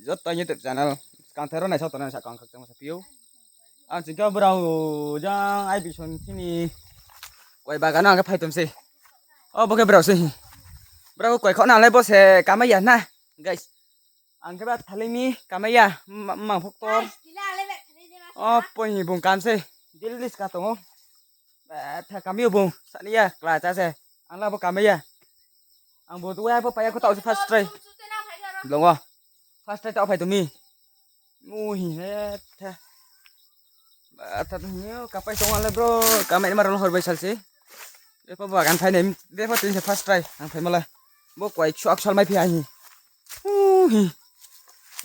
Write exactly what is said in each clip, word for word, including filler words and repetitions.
Joto YouTube channel kangthai rao naisao tongnai sa kang khakchangma saphi ou. Ang ching khe brao jang ai bison chini koi bagan ang khe phai tong se. O bo khe brao se. Brao koi khaoh na le bo se kamai ya na, guys. Ang khe ba thalai mi kamai ya, ma-, mang phoktor. O poi ni bung kam se. Daily ska tong ou. Ba, tha kamai ou bung. Sani ya, kla cha se. Ang la bo kamai ya. Ang bo tu ya bo paya ko tau se first try. Blong o. First try tau phai tong mi. Mu hi he tha. Ba, tha tong hi kapai tong ale bro. Kamai ni ma rao hor bai sal se. Bepho bagan phai nai, bepho tini se first try ang phai ma la. Bo koi ksu aksal mai phi ha hi. Hu hi.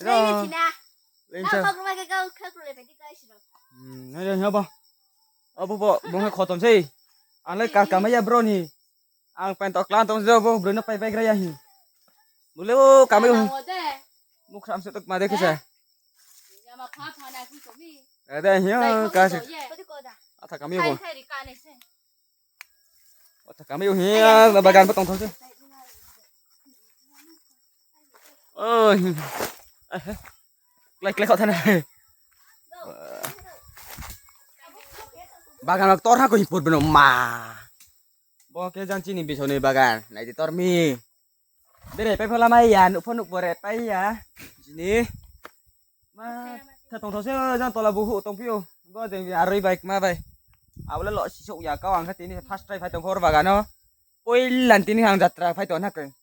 Ro. Leing cha. Nai ha ba. Abo bo, bo khe khotom sei. Ang le ka kamai ya bro ni. Ang pen to klan tong se bo broi no pai pai gra ya hi. Bo le o kamai o. Mukhram se tok ma de khe se. Ade hi ka se. Atha kamai bo. Atha kamai o hi bagan bo tong tong se. Oi. Klai klai khaoh thanai. Bagan rao tor ha ko hi pur beno ma. Bo khe jang chini bisoni bagan. Nai di tor mi. Bere pai pho lamai ya, nuh pho nuh pore pai ya. Chini. Ma, tha tong tho se, jang tola bu hu tong phi ou. Bo jeng aroi bai, kma bai. Abo le lo sisouh ya kau ang khe tini first try phai tong khor bagan o. Poilan tini ang jatra phai tong na khe.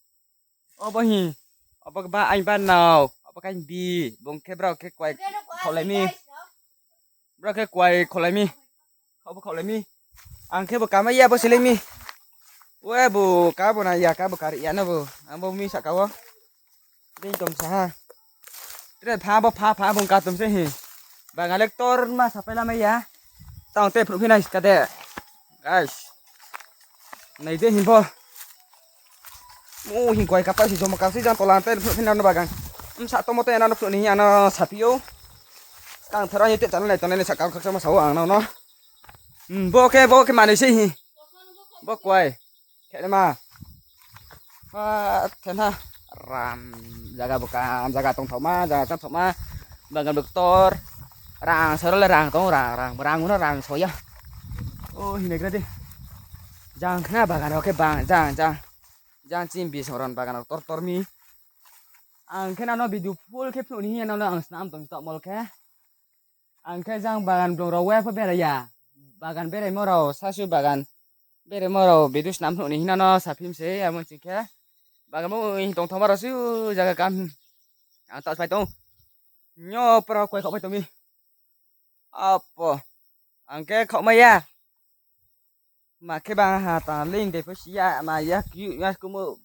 Obo hi, obo ba aing ba nao, obo khe aing bi, bung khe brao khe kuai kholai mi. Brao khe kuai kholai mi. Khaoh bo khaohlai mi. Ang khe bo kamai ya bo seleng mi. We bo ka bo na ya ka bo kari ya no bo. Ang bo mi saka wo. Dei tom sa ha. Tre pha bo pha pha bung ka tom se hi. Bagan le ktor ma sapai lamai ya. Tang te phruh phi nai ska de. Guys. Nai de him bo. Mu hing koi kapa si jomo kasi jang tola te phruh phi nano bagan. Msa tomo te nano phruh ni ano sapi yo. Kang thara ni te channel nai tongnai ni saka khakchangma sao ang nano. Hmm, bo khe, bo khe manoi se hi. Bo kuai. Khe ma. Ba, thena. Ram, jaga bo kam, jaga tongthaoma, jaga changthaoma. Bagan bo ktor. Rang, soro le rang tong, rang, rang, rang, uno rang soya. O, hinai gra di. Jang khna bagan rao khe bang, jang, jang. Jang chini bisong ron bagan rao tor tor mi. Ang khe nano video full khe phnuh ni hing ye nano ang snam tong si taoh mol khe. Ang khe jang bagan blung rao we pho berai ya. Bagan beraimo rao, sasu bagan beraimo rao video snam phnuh ni hing nano saphim se, amo ching khe. Bagan bo hing tongthaoma rao su jaga kam. Ang taoh se phai tong. Nyo pora koi khaoh phai tong mi. Apo. Ang khe khaohmai ya. Ma khe bang ha ta ling de pho si ya, ma ya kiu ya kumo.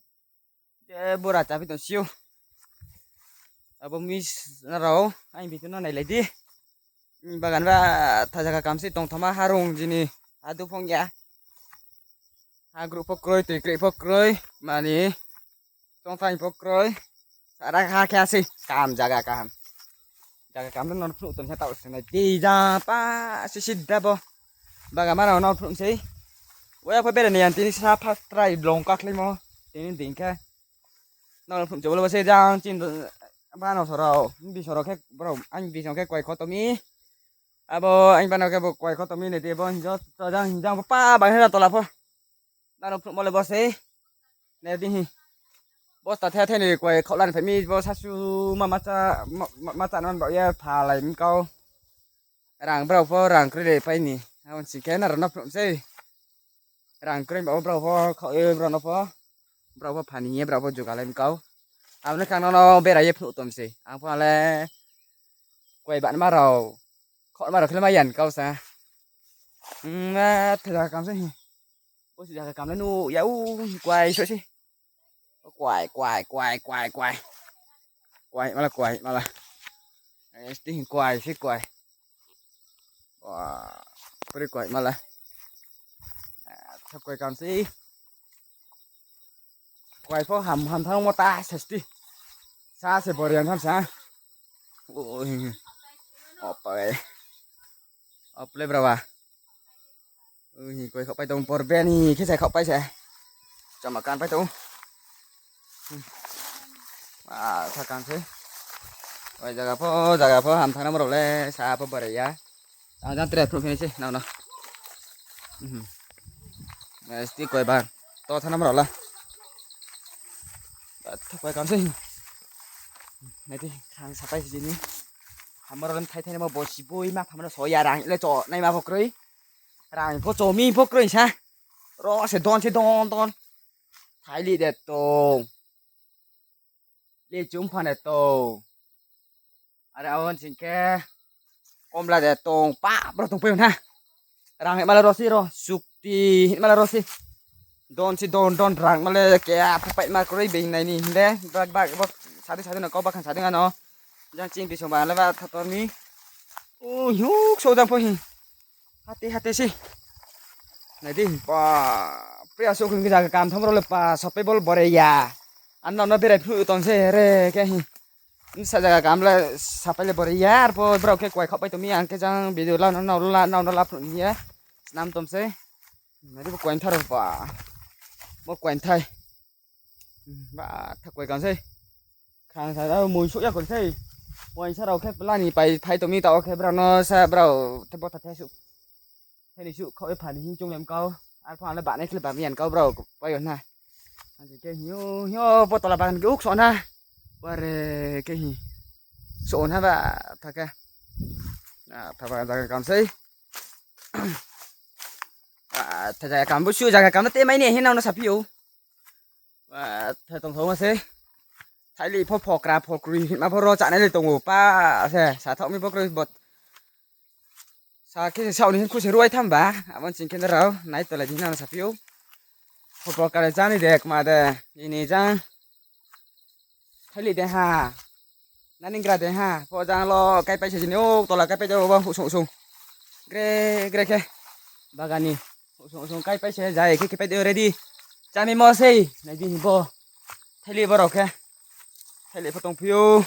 Je bora chaphi tong siu. Abo miss na rao, aini video no nailai di. Bagan ba tha jaga kam se tongthaoma harung jini. Adu phong ya. Ha group pho kroi, tui kroi pho kroi. Mani. Tongthang pho kroi. Sara ha khe ase. Kam jaga kaham. Jaga kam no phnuh tong se taoh se nai. Di ja pa si si da bo. Bagan ma rao no phnuh sei. Oya pho bere ni ang tini sa first try blung kaklimo. Tini ding khe. Nang phnuh chobolo bo se jang chin ba no sorao. Bi sorao khe bro, ang bi sorao khe koi khotomi. Abo ang ba no khe bo koi khotomi ne de bo hinjo to jang hinjang bo pa ba hera tola pho. Nang phnuh mole bo se. Ne di hi. Bo sta the the ni koi khaulan phai mi bo sasu ma ma cha ma cha non ba ye phalai mi kau. Rang brao pho rang kroi le pai ni. Abo sing khe nrao no phnuh sei. Rang kroi ba brao pho khau ye brao no pho. Brao pho phani ye brao pho jugalai mi kau. Abo ni khang no no bera ye phnuh tom sei. Ang pho ale koi ba ma rao. Khau ma rao khle ma yan kau sa. Hmm, thela kam sei. Bo si jaga kam le nu ya u kuai so si. Kuai, kuai, kuai, kuai, kuai. Kuai, mala, kuai, mala. Esti kuai, si kuai. Wah, puri kuai, mala. Sa kuai kam si. Kuai pho ham, ham thang mo ta, sesti. Sa se borian ham sa. Ui. Opa, eh. Ople brawa. Ui, koi khaupai tong por beni khe sai khaupai se. Chama kan pai tong. Ah, sa kan se. Oi, zaga pho, zaga pho ham thangnamo rao le sa pho bore ya. Ang jang tre phruh phi nai se nang no. Sti koi bar to thangnamo rao la. Thakoi kam se. Nai di, khang sapai si ni. Hamar rao le thai thai namo bo si boi ma thamano so ya rang le cho naima pho kroi. Rang pho cho mi pho kroi sa. Ro se don se don don. Thaili de tong. Lichum pha de tong. Are abo sing khe komla de tong pa bro tong poi na. Rang hima le ro si ro, sukti hima le ro si. Don si don don rang ma le ke a phapai ma kroi being nai ni hing de. Bak bak bo sadi sadi no kau bakhan sadi ano. Jang ching bisong ba le ba thator mi. U hiuk so jang pho hi. Hati hati si. Nai di, pa, priya so khun khe zaga kam tham rao le pa, sapai bol bore ya. Ano no berai phnuh tong se re khe hi. Nsa zaga kam le sapai le bore ya, arpho brao khe kuai khaoh pai tong mi, ang khe jang video la no, no la, no, no la phnuh ni ye. Snam tom se. Nai di bo kuai thar rao pa. Bo kuai thai. Ba, tha kuai kam sei. Khang sa rao mui souh ya kon sei. Uaingsa rao khe pla ni pai phai tong mi tao khe brao no sa brao the bo tha the suh. The ni suh khaoh ye pha ni hing choung lem kau. Arpho ang le banai khle ba mi yan kau brao pai yo na. Ang khe hi yo, hi yo, bo tola bagan khe uk so na. Bare khe hi. So na ba, tha khe. Tha ba zaga kam sei. Tha zaga kam bo su zaga kam no te mai ni hing nang no saphi ou. Tha tong thou ma se. Thaili pho phokra phokri hima pho ro chánai le tong ou pa se. Sa thaoh mi pho kroi bot. Sa khe se saoh ni hing khu se ruai tham ba. Abo sing khe rao nai tolai di nang no saphi ou. Pho phokra le chá ni de kma de. Ini jang. Thaili de ha. Naning gra de ha. Pho jang lo kaipai se jini o tola kaipai de o ba husung husung. Gre gre khe. Bagani. Husung husung kaipai se jai khe khepai de ready. Chámimo sei. Nai di hing bo. Thaili bo rao khe. Thaili pho tongphi ou.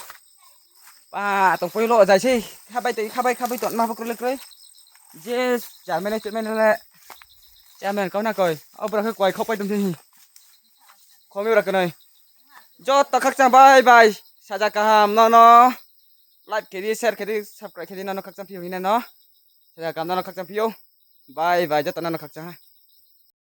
Pa tongpoi lo jai sei. Khabai toi khabai khabai tongma pho kroi le kroi. Je chairman le chairman le. Chairman kau na koi. O bra khe kuai khaoh pai tong se hi. Khomi bra knoi. Joto khakchang bye bye. Saja kaham no no. Like khe di, share khe di, subscribe khe di, no no khakchang phi ou hing nai no. Saja kaham no no khakchang phi ou. Bye bye, joto no no khakchang ha.